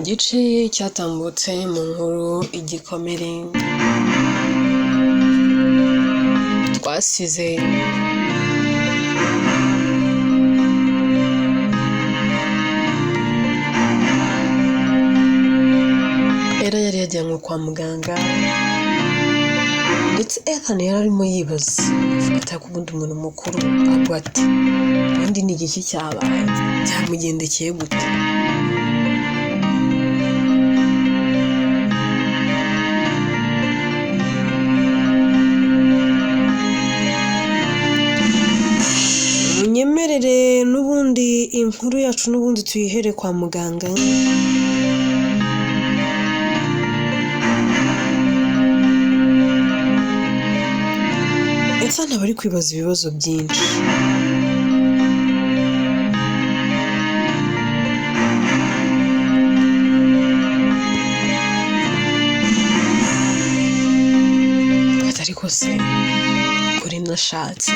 Gice cyatambutse mu nkuru Igikomere twasize Ella yari yajyanywe kwa muganga, ndetse Ethan yari arimo yibaza avuga ati ubundi umuntu mukuru agwa ati ubundi ni igiki cyabaye, byamugendekeye gute? Munyemerere n'ubundi inkuru yacu n'ubundi tuyihere kwa muganga. Ethan aba ari kwibaza ibibazo byinshi. Ati ariko se kuri nashatse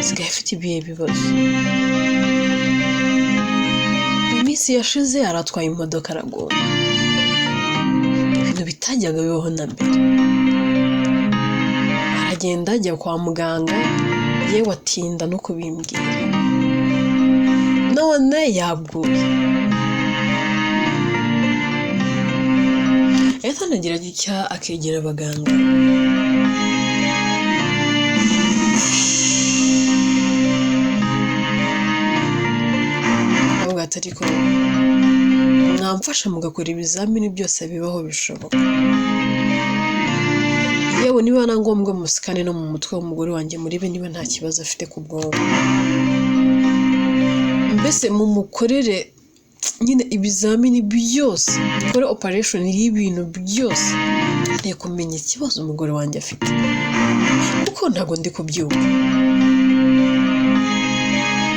sigaye afite ibihe bibazo. Mu minsi yashize aratwaye imodoka aragonga, ibintu bitajyaga bibaho na mbere. Aragenda ajya kwa muganga, yewe atinda no kubimbwira, none yaguye. Ethan agira gutya akegera abaganga, akavuga ati ariko mwamfasha mugakora ibizamini byose bibaho bishoboka, yewe niba na ngombwa musikane no mu mutwe w'umugore wanjye murebe niba nta kibazo afite ku bwonko, mbese mumukorere nyine ibizamini byose, mukore operation y'ibintu byose, ngiye kumenya ikibazo umugore wanjye afite kuko ntabwo ndi kubyumva.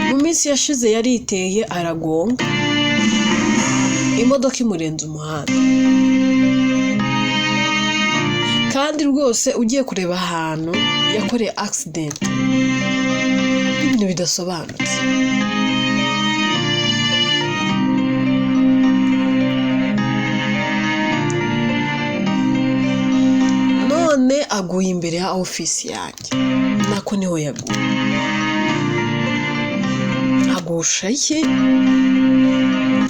Mu minsi yashize yariteye aragonga, imodoka imurenza umuhanda, kandi rwose ugiye kureba ahantu yakoreye accident ibintu bidasobanutse. None aguye imbere ya ofisi yanjye, nako niho yaguye, agusha iki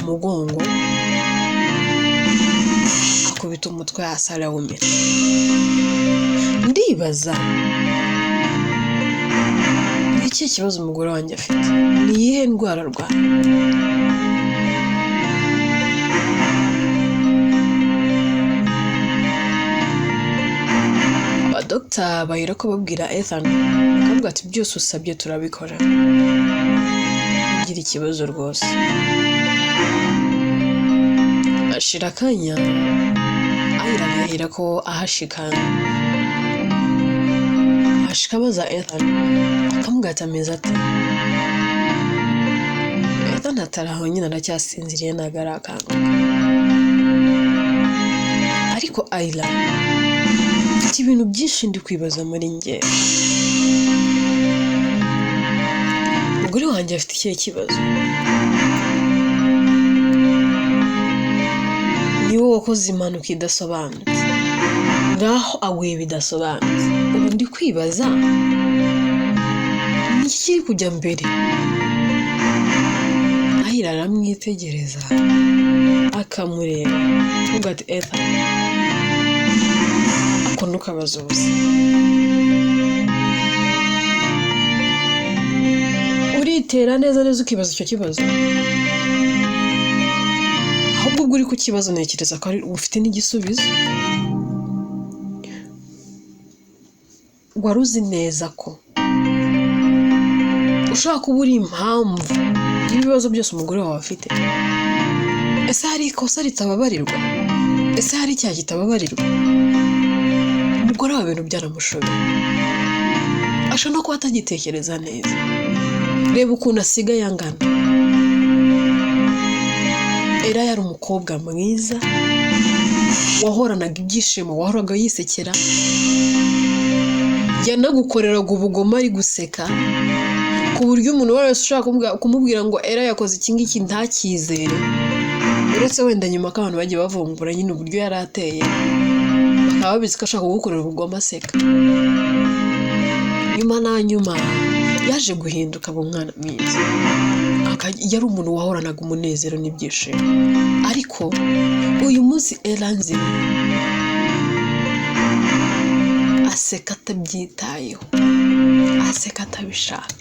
umugongo, akubita umutwe hasi arawumena. Ndibaza ni ikihe kibazo umugore wanjye afite, ni iyihe ndwara arwaye? Abadogita bahera ko babwira Ethan, bakavuga ati byose usabye turabikora, ntugire ikibazo rwose. Ashira akanya Ayla agahera ko ahashika, ashika abaza Ethan, akamubwira ati ameze ate? Ethan atari aho nyine aracyasinziriye ntabwo arakanguka. Ariko Ayla mfite ibintu byinshi ndi kwibaza muri njye. Umugore wanjye afite ikihe kibazo? Niwe wakoze impanuka idasobanutse, ngaho aguye bidasobanutse. Ubu ndi kwibaza ni iki kiri kujya mbere? Ayla aramwitegereza akamureba, avuga ati Ethan ako ntukabaze ubusa, uritera neza neza ukibaza icyo kibazo, ahubwo ubwo uri kukibazo ntekereza ko ufite n'igisubizo. Wari uzi neza ko ushobora kuba uri impamvu y'ibibazo byose umugore wawe afite. Ese hari ikosa ritababarirwa? Ese hari icyaha kitababarirwa? Umugore wawe ibintu byaramushobeye, ashobora no kuba atagitekereza neza. Reba ukuntu asigaye angana. Ella yari umukobwa mwiza wahoranaga ibyishimo, wahoraga yisekera, yanagukoreraga ubugome ari guseka, ku buryo umuntu wese ushaka kumubwira ngo Ella yakoze iki ngiki ntakizere. Uretse wenda nyuma ko abantu bagiye bavumbura nyine uburyo yari ateye, bakaba babizi ko ashaka kugukorera ubugome aseka. Nyuma na nyuma yaje guhinduka aba umwana mwiza. Yari umuntu wahoranaga umunezero n'ibyishimo. Ariko uyu munsi Eranzi aseka atabyitayeho, aseka atabishaka.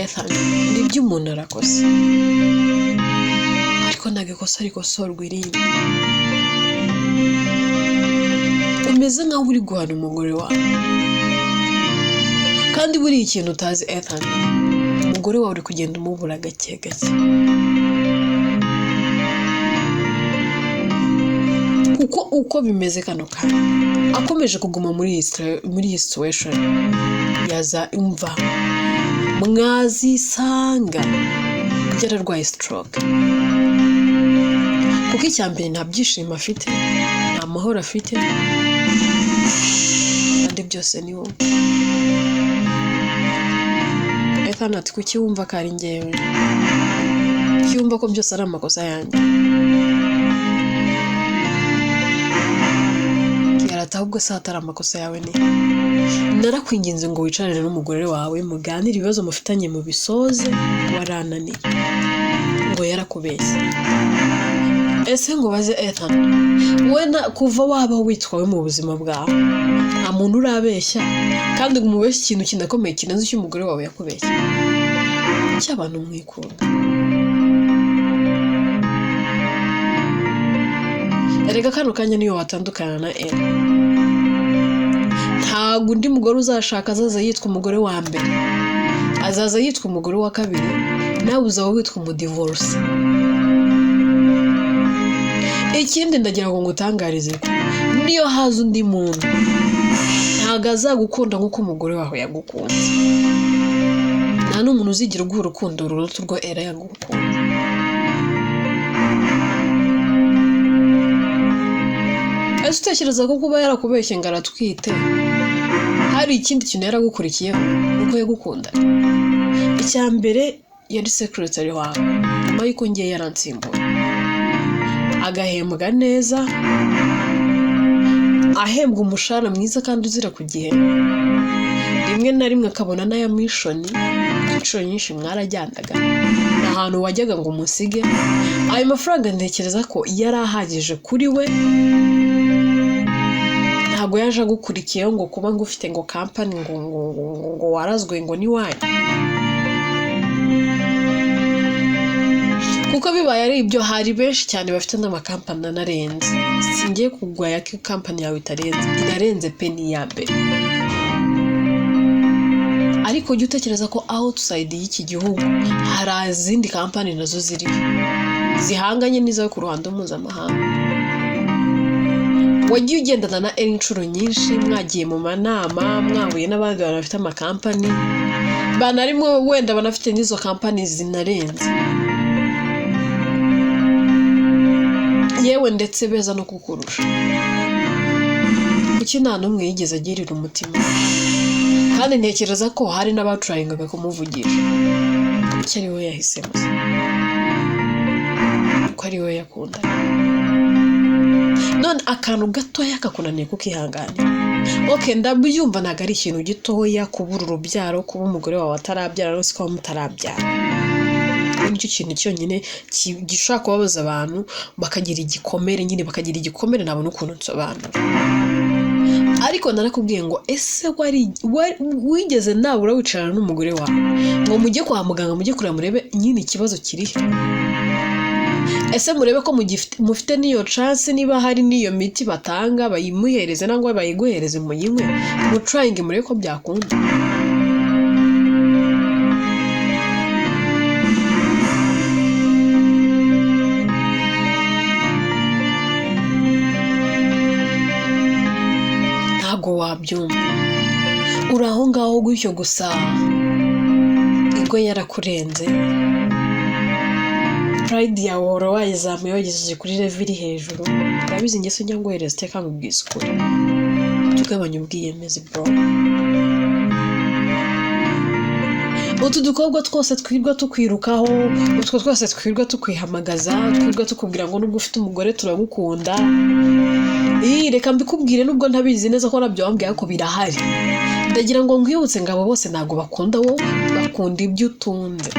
Ethan, nibyo umuntu arakosa, ariko ntabwo ikosa rikosorwa irindi. Umeze nkaho uri guhana umugore wawe, kandi buriya ikintu utazi Ethan, umugore wawe uri kugenda umubura gake gake, kuko uko bimeze kano kanya akomeje kuguma muri iyi situation, yaza imva mwazisanga yararwaye stroke. Kuko icya mbere nta byishimo afite, nta mahoro afite, kandi byose ni wowe. Ethan ati kuki wumva ko ari njyewe? Kuki wumva ko byose ari amakosa yanjye? Yarata ahubwo se hatari amakosa yawe ni narakwinginze ngo wicarane n'umugore wawe muganire ibibazo mufitanye mubisoze, warananiye ngo yarakubeshye. Ese ngo baze Ethan, we kuva waba witwawe mu buzima bwawe nta muntu urabeshya, kandi ngo umubeshye ikintu kinakomeye kirenze icyo umugore wawe yakubeshye. Kuki abantu mwikunda? Erega kano kanya niyo watandukana na Ella, ntabwo undi mugore uzashaka azaza yitwa umugore wa mbere, azaza yitwa umugore wa kabiri, nawe uzaba witwa umudivorce. Ikindi ndagira ngo ngutangarize ko niyo haza undi muntu ntabwo azagukunda nk'uko umugore wawe yagukunze. Nta n'umuntu uzigira uguha urukundo ruruta urwo Ella yagukunze. Ese utekereza ko kuba yarakubeshye ngo aratwite hari ikindi kintu yaragukurikiyeho nuko yagukundaga? Icya mbere yari secretary wawe, nyuma y'uko ngiye yaransimbuye, agahembwa neza, ahembwa umushahara mwiza kandi uzira ku gihe, rimwe na rimwe akabona n'aya mishoni. Inshuro nyinshi mwarajyanaga, nta hantu wajyaga ngo umusige. Ayo mafaranga ntekereza ko yari ahagije kuri we, ntabwo yaje agukurikiyeho ngo kuba ngo ufite ngo kampani ngo ngo ngo ngo warazwe ngo ni wanyu. Kuko bibaye ari ibyo, hari benshi cyane bafite n'amakampani anarenze. Singiye kugwaya ko kampani yawe itarenze, irarenze pe, ni iya mbere. Ariko jya utekereza ko outside y'iki gihugu hari izindi kampani nazo ziriyo zihanganye n'izo ku ruhando mpuzamahanga. Wagiye ugendana na Ella inshuro nyinshi, mwagiye mu manama, mwahuye n'abandi bantu bafite amakampani, banarimo wenda banafite n'izo kampani zinarenze, yewe ndetse beza no kukurusha. Kuki nta n'umwe yigeze agirira umutima? Kandi ntekereza ko hari n'abaturayingaga kumuvugisha. Kuki ari we yahisemo? Kuko ari we yakundaga. None akantu gatoya kakunaniye kukihanganira. Okay, ndabyumva ntabwo ari ikintu gitoya kubura urubyaro, kuba umugore wawe atarabyara, rwose kuba mutarabyara. Nicyo kintu cyonyine gishobora kubabaza abantu bakagira igikomere nyine, bakagira igikomere nabona ukuntu nsobanura. Ariko narakubwiye ngo ese wigeze nabura wicarana n'umugore wawe ngo mujye kwa muganga, mujye kureba murebe nyine ikibazo kirihe? Ese murebe ko mufite n'iyo chance, niba hari n'iyo miti batanga bayimuhereze nangwa bayiguhereze muyinywe, mutrayinge murebe ko byakunda. Ntabwo wabyumva, uri aho ngaho gutyo gusa, ingo yarakurenze, pride yawe uhora wayizamuye wagejeje kuri level iri hejuru. Urabizi ingeso njya nguhereza iteka nkubwiza ukuri, tugabanye ubwiyemezi bro. Utu dukobwa twose twirwa tukwirukaho, utwo twose twirwa tukwihamagaza, twirwa tukubwira ngo nubwo ufite umugore turagukunda. Reka mbikubwire nubwo ntabizi neza ko nabyo wambwiye ariko birahari. Ndagira ngo nkwibutse ngo abo bose ntabwo bakunda wowe, bakunda ibyo utunze.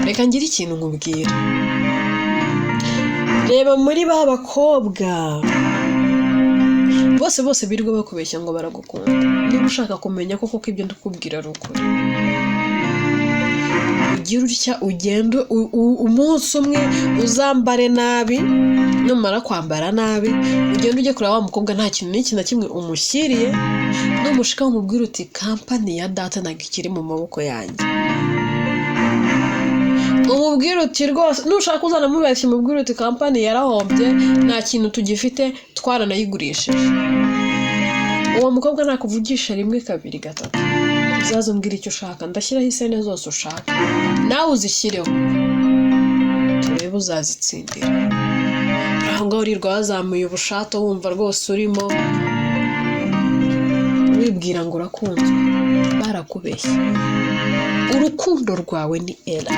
Reka ngire ikintu nkubwira. Reba muri ba bakobwa bose bose birirwa bakubeshya ngo baragukunda. Niba ushaka kumenya koko ko ibyo ndikubwira ari ukuri, ugire utya ugende umunsi umwe uzambare nabi, numara kwambara nabi ugende ujye kureba wa mukobwa nta kintu n'iki na kimwe umushyiriye, numushika umubwire uti kampani ya data ntabwo ikiri mu maboko yanjye. Umubwire uti rwose nushaka uzanamubeshya umubwire uti kampani yarahombye nta kintu tugifite twaranayigurishije. Uwo mukobwa nakuvugisha rimwe kabiri gatatu, uzaze umbwire icyo ushaka, ndashyiraho isene zose ushaka nawe uzishyireho turebe uzazitsindira. Aho ngaho urirwa wazamuye ubushato wumva rwose urimo wibwira ngo urakunzwe, barakubeshya. Urukundo rwawe ni era,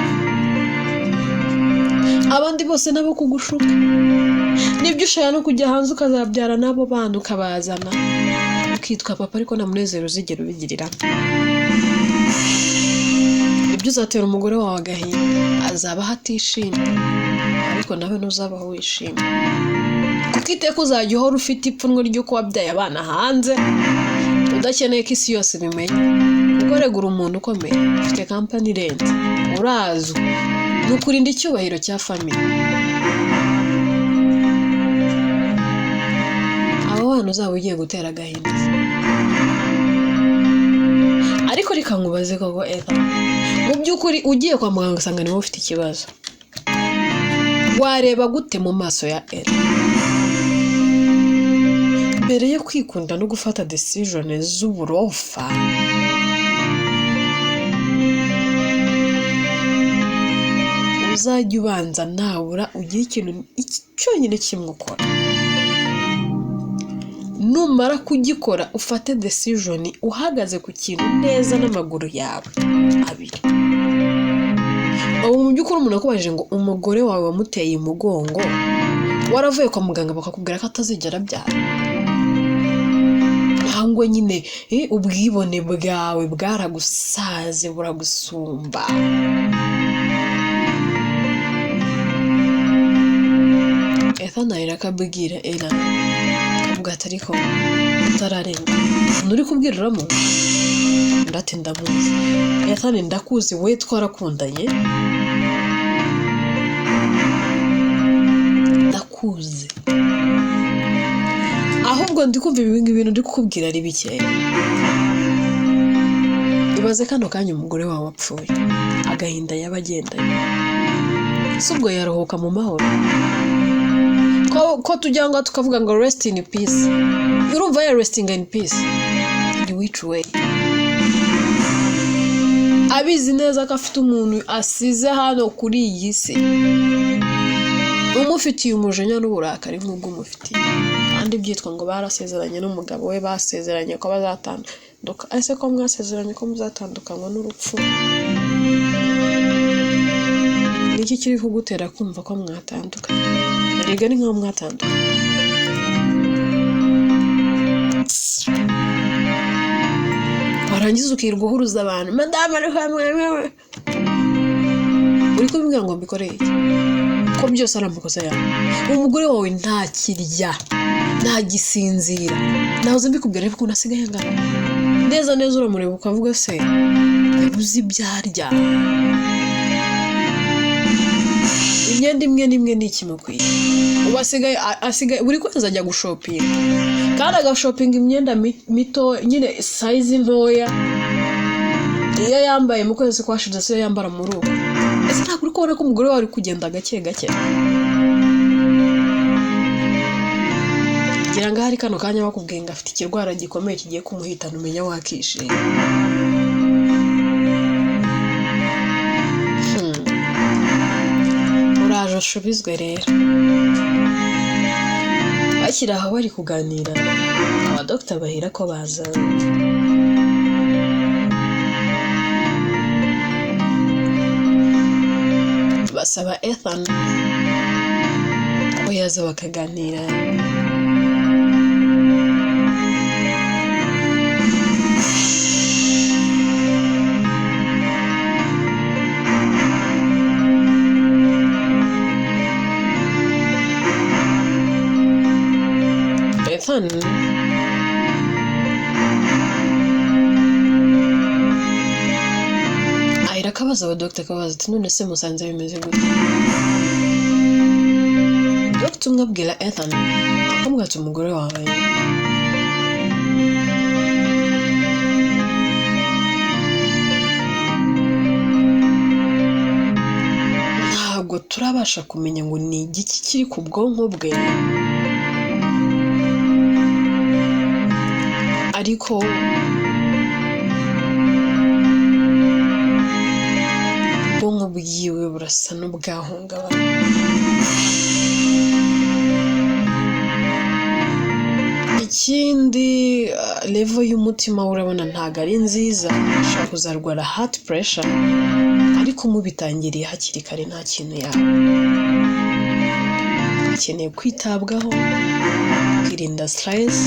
abandi bose nabo kugushuka. Nibyo ushaka no kujya hanze ukazabyara n'abo bana ukabazana ukitwa papa, ariko nta munezero uzigera ubigiriramo. Ibyo uzatera umugore wawe agahinda, azabaho atishimye, ariko nawe ntuzabaho wishimye, kuko iteka uzajya uhora ufite ipfunwe ry'uko wabyaye abana hanze udakeneye ko isi yose ibimenya. Kuko regura umuntu ukomeye ufite kampani irenze, urazwi, ni ukurinda icyubahiro cya family. Abo bana uzaba ugiye gutera agahinda. Ariko reka nkubaze koko Ethan, mu by'ukuri ugiye kwa muganga ugasanga niwe ufite ikibazo, wareba gute mu maso ya Ella? Mbere yo kwikunda no gufata decision z'uburofa, uzajya ubanza nabura ugire ikintu cyonyine kimwe ukora. Numara kugikora ufate decision uhagaze ku kintu neza n'amaguru yawe abiri. Ubu mu by'ukuri umuntu akubajije ngo umugore wawe wamuteye umugongo, waravuye kwa muganga bakakubwira ko atazigera abyara, nangwa nyine ubwibone bwawe bwaragusaze buragusumba. Ethan ahera akabwira Ella, akavuga ati ariko utararenga umuntu uri kubwiramo ndati ndamuzi. Ethan ndakuzi, we twarakundanye, ndakuzi, ahubwo ndi kumva ibi bintu ndi kukubwira ari bikeya. Ibaze kano kanya umugore wawe wapfuye, agahinda yaba agendanye, si ubwo yaruhuka mu mahoro? Ko tujya ngo tukavuga ngo rest in peace, urumva ya resting in peace in which way? Abizi neza ko afite umuntu asize hano kuri iyi si umufitiye umujinya n'uburakari nk'ubwo umufitiye, kandi byitwa ngo barasezeranye n'umugabo we, basezeranye ko bazatanduka. Ese ko mwasezeranye ko muzatandukanywa n'urupfu, niki kiri kugutera kumva ko mwatandukanye? Erega ni nkaho mwatandukanye. Warangiza ukirirwa uhuruza abantu, madamu ari hamwe, uri kubimbwira ngo mbikoreye iki? Ko byose ari amakosa yawe. Umugore wawe ntakirya, ntagisinzira, nahoze mbikubwira ariko ukuntu asigaye angana neza neza, uramureba ukavuga se yabuze ibyo arya, imyenda imwe n'imwe ni ikimukwiye. Ubu asigaye buri kwezi ajya gushopinga, kandi agashopinga imyenda mito nyine sayizi ntoya, iyo yambaye mu kwezi kwashize siyo yambara muri ubu. Ese ntabwo uri kubona ko umugore wawe ari kugenda gake gake? Ngira ngo ahari kano kanya bakubwiye ngo afite ikirwara gikomeye kigiye kumuhitana, umenya wakishima. Uraje ushubizwe rero. Bakiri aho bari kuganira, abadogita bahera ko baza. Asaba Ethan ko yaza bakaganira. Ethan ahera akabaza abadogita, akabaza ati none se musanze bimeze gute? Dogita umwe abwira Ethan akamubwira ati umugore wawe ntabwo turabasha kumenya ngo ni igiki kiri ku bwonko bwe, ariko ubwonko bwiwe burasa n'ubwahungabana. Ikindi level y'umutima we urabona ntabwo ari nziza, ashobora kuzarwara heart pressure, ariko mubitangiriye hakiri kare nta kintu yaba. Akeneye kwitabwaho, kwirinda stress,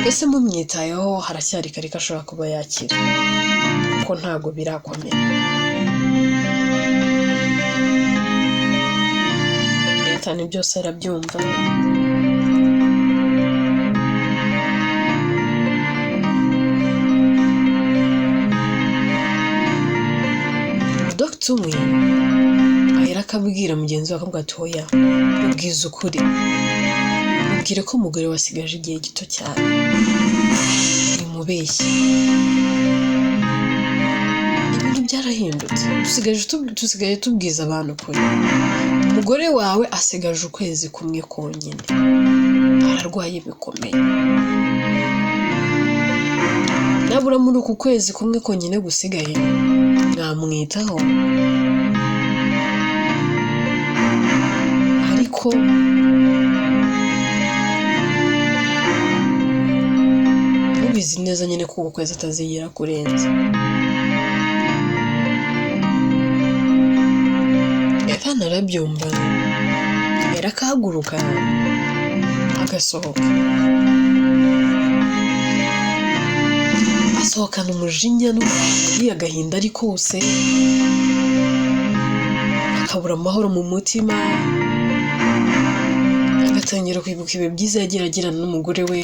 mbese mumwitayeho haracyari kare ko ashobora kuba yakira, kuko ntabwo birakomera. Ethan byose arabyumva. Dogita umwe ahera akabwira mugenzi we akamubwira ati oya, mubwize ukuri, mubwire ko umugore we asigaje igihe gito cyane, nimubeshye. Ibintu byarahindutse, dusigaye tubwiza abantu ukuri. Umugore wawe asigaje ukwezi kumwe konyine, ararwaye bikomeye. Nabura muri uku kwezi kumwe konyine gusigaye, mwamwitaho, ariko mubizi neza nyine ko uku kwezi atazigera kurenza. Ethan arabyumva, yarakahaguruka agasohoka. Asohokana umujinya n'uburakari, agahinda ari kose, akabura amahoro mu mutima, agatangira kwibuka ibihe byiza yagiye agirana n'umugore we,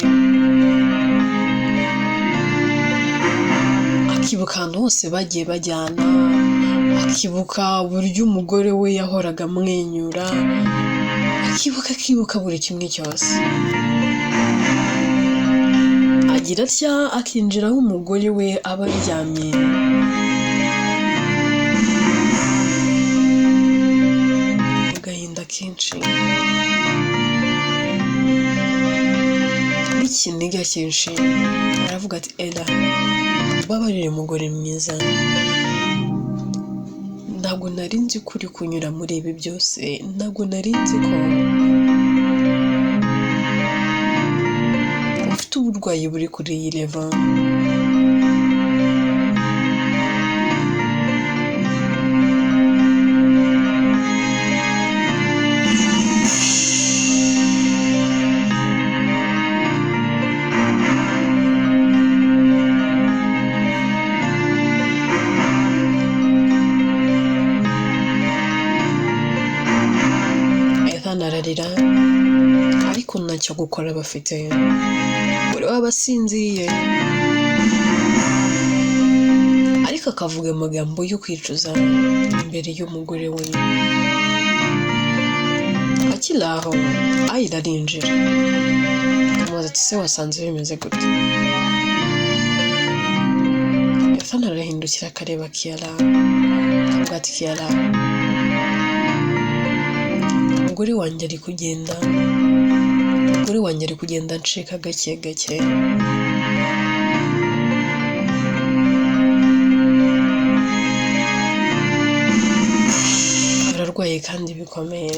akibuka ahantu hose bagiye bajyana, akibuka uburyo umugore we yahoraga amwenyura, akibuka buri kimwe cyose. Agira atya akinjira aho umugore we aba aryamye, mu gahinda kenshi n'ikiniga cyinshi, aravuga ati Ella, mbabarire mugore mwiza, ntabwo nari nzi ko uri kunyura muri ibi byose, ntabwo nari nzi ko ufite uburwayi buri kuri iyi level. Ethan ararira, ariko ntacyo gukora bafite. Umugore we aba asinziriye, ariko akavuga amagambo yo kwicuza imbere y'umugore we. Akiri aho, Ayla arinjira, amubaza ati se wasanze bimeze gute? Ethan arahindukira akareba Kiara, akavuga ati Kiara, umugore wanjye ari kugenda, umugore wanjye ari kugenda ncika gake gake. Ararwaye kandi bikomeye.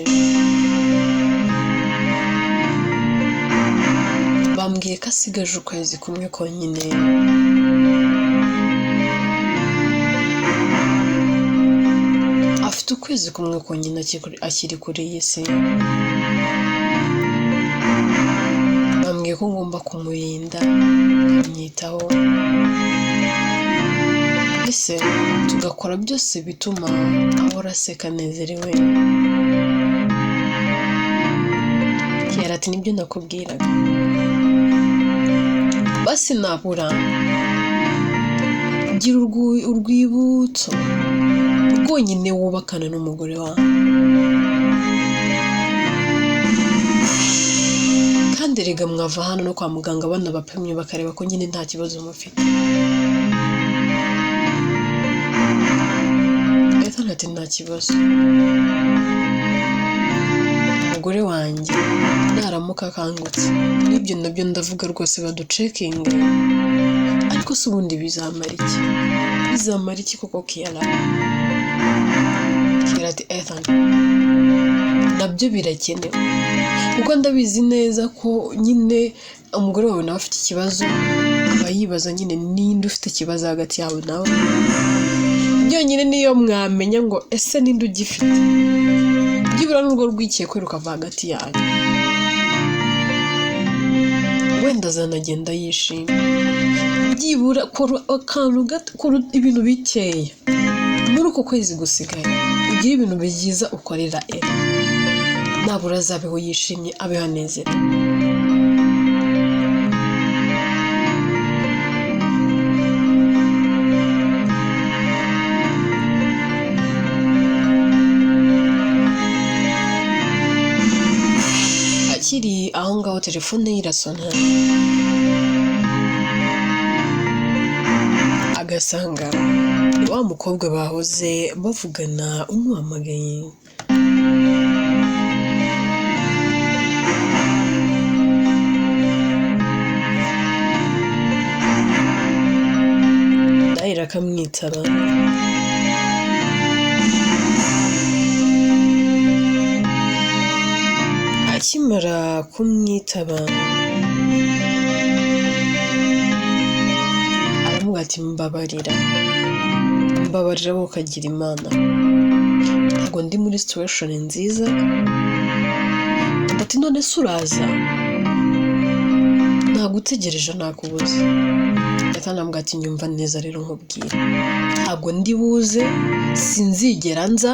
Bambwiye ko asigaje ukwezi kumwe konyine. Afite ukwezi kumwe konyine akiri kuri iyi si. Bambwiye ko ngomba kumurinda, nkamwitaho, mbese tugakora byose bituma ahora aseka anezerewe. Kiara ati nibyo nakubwiraga. Basi nabura gira urwibutso rwonyine wubakana n'umugore wawe. Kandi erega mwava hano no kwa muganga banabapimye bakareba ko nyine nta kibazo mufite. Ethan ati nta kibazo. Umugore wanjye naramuka akangutse n'ibyo nabyo ndavuga rwose baducekinge. Ariko se ubundi bizamara iki? Bizamara iki koko Kiara? Kiara ati Ethan, nabyo birakenewe kuko ndabizi neza ko nyine umugore wawe nawe afite ikibazo, aba yibaza nyine ninde ufite ikibazo hagati yawe nawe. Byonyine niyo mwamenya ngo ese ninde ugifite, byibura n'urwo rwikekwe rukava hagati yanyu, wenda azanagenda yishimye. Byibura kora akantu gato, kora ibintu bikeya muri uko kwezi gusigaye, ugire ibintu byiza ukorera Ella, nabura azabeho yishimye, abeho anezerewe. Akiri aho ngaho telefone ye irasona, agasanga ni wa mukobwa bahoze bavugana umuhamagaye. Dahira akamwitaba. Akimara kumwitaba aramubwira ati mbabarira, mbabarira wowe ukagira Imana, ntabwo ndi muri situation nziza. Ati none se uraza? Nagutegereje nakubuze. Ethan aramubwira ati nyumva neza rero nkubwire, ntabwo ndi buze, sinzigera nza,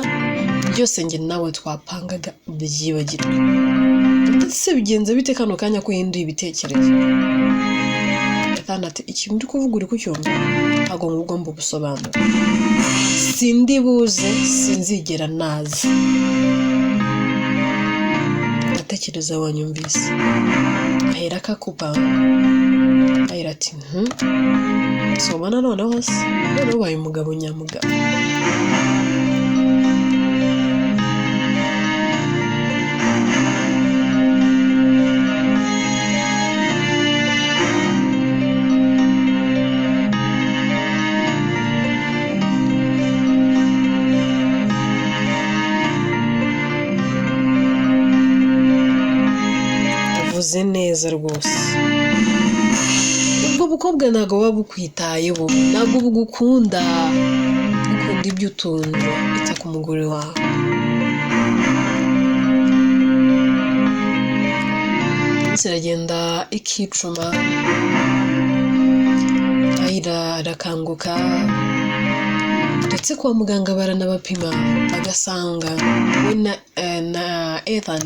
byose njye nawe twapangaga byibagirwe. Ndetse bigenze bite kano kanya ko uhinduye ibitekerezo? Ethan ati ikintu uri kuvuga uri kucyumva, ntabwo ngomba gusobanura, sindi buze, sinzigera naza. Ndatekereza wanyumvise. Ahera akakupa, ahera ati sobana noneho se, noneho ubaye umugabo nyamugabo. Uvuze neza rwose. Ubwo bukobwa ntabwo buba bukwitayeho, ntabwo bugukunda, ukunda ibyo utunze, ita ku mugore wawe. Iminsi iragenda ikicuma, Ayira arakanguka, ndetse kwa muganga baranabapima bagasanga we na Ethan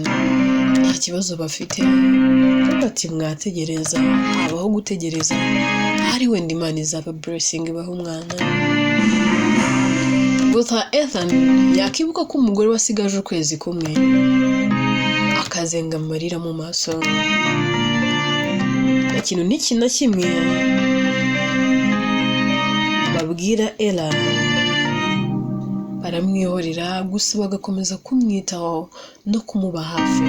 nta kibazo bafite. Ati mwategereza, habaho gutegereza, hari wenda Imana izaba blessing ibaha umwana. Gusa Ethan yakibuka ko umugore we asigaje ukwezi kumwe, akazenga amarira mu maso. Nta kintu n'iki na kimwe babwira Ella, baramwihorera gusa bagakomeza kumwitaho no kumuba hafi.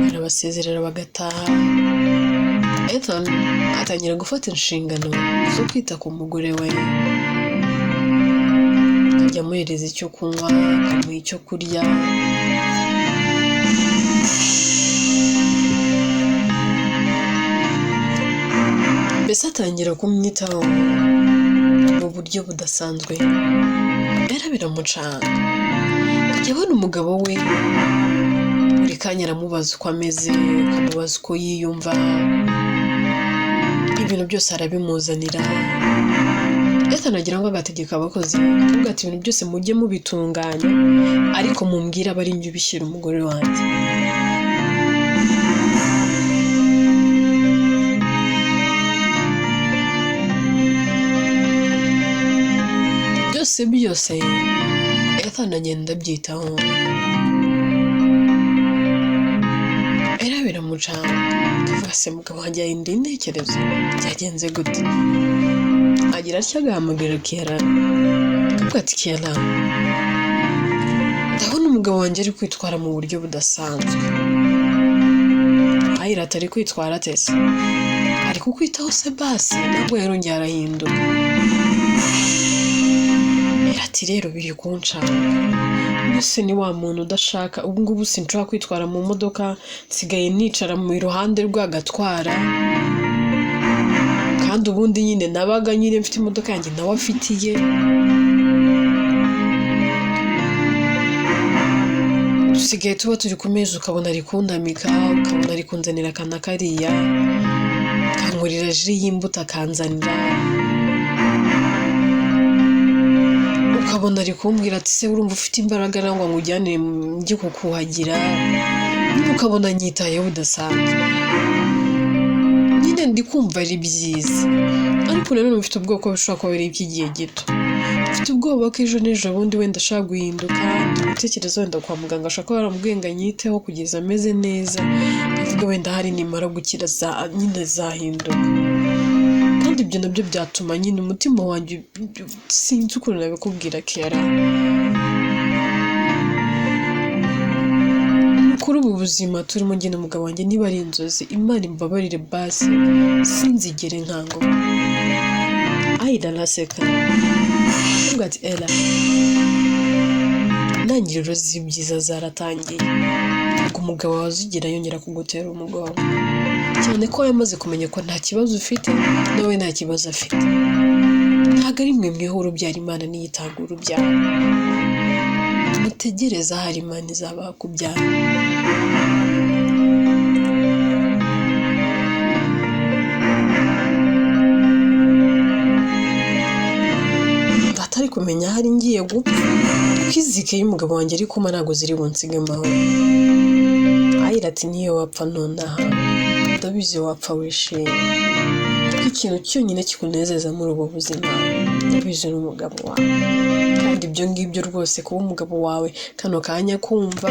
Barabasezerera bagataha. Ethan atangira gufata inshingano zo kwita ku mugore we, akajya amuhereza icyo kunywa, akamuha icyo kurya. Mbese atangira kumwitaho mu buryo budasanzwe. Era biramucanga, akajya abona umugabo we buri kanya aramubaza uko ameze, akamubaza uko yiyumva, ibintu byose arabimuzanira. Ethan agira ngo agategeka abakozi, akavuga ati ibintu byose mujye mubitunganya, ariko mumbwire abe ari njye ubishyira umugore wanjye. Byose byose Ethan agenda abyitaho. Era biramucanga, akavuga se mugabo wanjye yahinduye intekerezo, byagenze gute? Agira atya agahamagara Kiara, akavuga ati Kiara, ndabona umugabo wanjye ari kwitwara mu buryo budasanzwe. Ayira atari kwitwara ate se? Ari kukwitaho se basi? Ntabwo yarongeye arahinduka. Era ati rero biri kuncanga. Mbese ni wa muntu udashaka, ubu ngubu sinshobora kwitwara mu modoka, nsigaye nicara mu iruhande rwe agatwara, kandi ubundi nyine nabaga nyine mfite imodoka yanjye nawe afitiye. Dusigaye tuba turi ku meza ukabona ari kuntamika, ukabona ari kunzanira aka na kariya, akankurira ji y'imbuto akanzanira, ukabona ari kumbwira ati se urumva ufite imbaraga nangwa nkujyanire njye kukuhagira, nyine ukabona anyitayeho bidasanzwe. Nyine ndi kumva ari byiza, ariko nanone mfite ubwoba ko bishobora kuba ari iby'igihe gito. Mfite ubwoba ko ejo n'ejo bundi wenda ashobora guhinduka, ndi gutekereza wenda kwa muganga ashobora kuba yaramubwiye ngo anyiteho kugeza ameze neza, ndavuga wenda hari nimara gukira nyine azahinduka. Kandi ibyo nabyo byatuma nyine umutima wanjye, sinzi ukuntu nabikubwira Kiara. Kuri ubu buzima turimo njye n'umugabo wanjye, niba ari inzozi, Imana imbabarire basi sinzigere nkanguka. Ayida araseka, avuga ati Ella, intangiriro z'ibyiza zaratangiye, ntabwo umugabo wawe azigera yongera kugutera umugongo, cyane ko yamaze kumenya ko nta kibazo ufite, nawe nta kibazo afite. Ntabwo ari mwe mwiha urubyaro, Imana niyo itanga urubyaro. Mutegereze ahari Imana izabaha kubyara. Atari kumenya ahari ngiye gupfa, kuko izike y'umugabo wanjye ari kuma ntabwo ziri bunsige amahoro. Ayira ati niyo wapfa nonaha, ndabizi wapfa wishimye, kuko ikintu cyonyine kikunezeza muri ubu buzima ndabizi ni umugabo wawe. Kandi ibyo ngibyo rwose kuba umugabo wawe kano kanya kumva,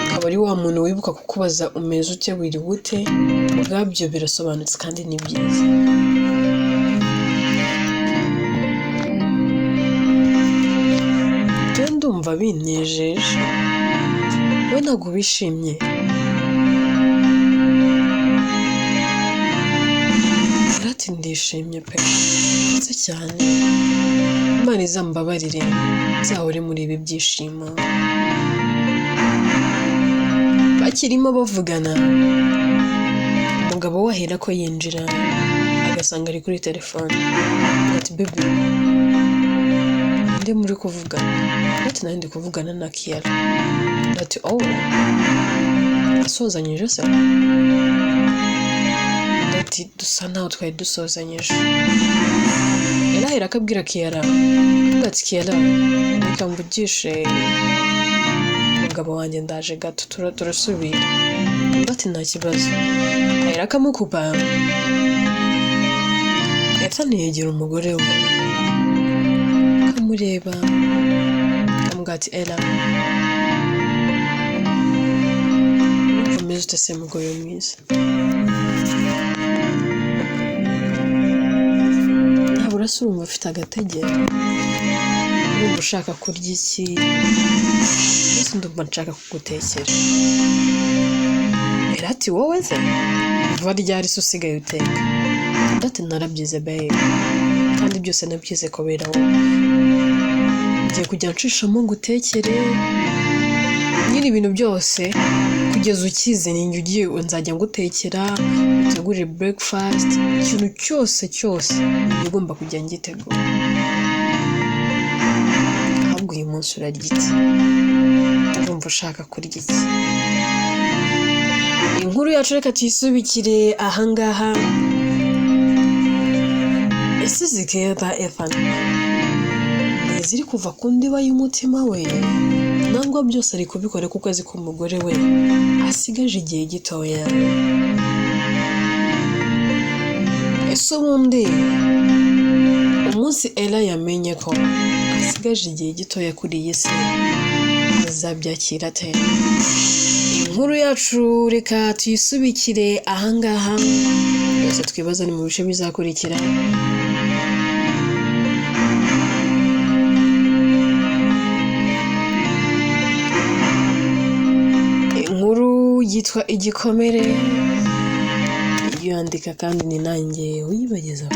akaba ari wa muntu wibuka kukubaza umeze ute, wiriwe ute, ubwabyo birasobanutse kandi ni byiza. Njyewe ndumva binejeje, we ntabwo wishimye. Ati ndishimye pe, ndetse cyane. Imana izambabarire nzahore muri ibi byishimo. Bakirimo bavugana, umugabo we ahera ko yinjira agasanga ari kuri telefone. Ati baby, nde muri kuvugana? Ati nari ndi kuvugana na Kiara. Ati oh, asozanyije se? Ati dusa naho twari dusozanyije. Yarahera akabwira Kiara, akavuga ati Kiara, reka mvugishe umugabo wanjye ndaje gato, turasubira. Undi ati nta kibazo. Ahera akamukupa. Ethan yegera umugore we, akamureba, akamubwira ati Ella, urumva umeze ute se mugore mwiza? Ntabura se urumva ufite agatege? Urumva ushaka kurya iki? Mbese ndumva nshaka kugutekera. Ella ati wowe se? Vuba ryari se usigaye uteka? Undi ati narabyize babe, kandi byose nabyize kubera wowe. Ngiye kujya nshishamo ngutekere, nyine ibintu byose Kugeza ukize ninjye ugiye, nzajya ngutekera, utegurire breakfast, ikintu cyose cyose ninjye ugomba kujya ngitegura. Ahubwo uyu munsi urarya iki? Urumva ushaka kurya iki? Inkuru yacu reka tuyisubikire ahangaha. Ese zikeda Ethan ziri kuva ku ndiba y'umutima we, nangwa byose ari kubikora kuko azi ko umugore we asigaje igihe gitoya? Ese ubundi umunsi Ella yamenye ko asigaje igihe gitoya kuri iyi si azabyakira ate? Inkuru yacu reka tuyisubikire ahangaha, byose twibaza ni mu bice bizakurikira. Inkuru yitwa Igikomere, iyo yandika kandi ni nanjye uyibagezaho.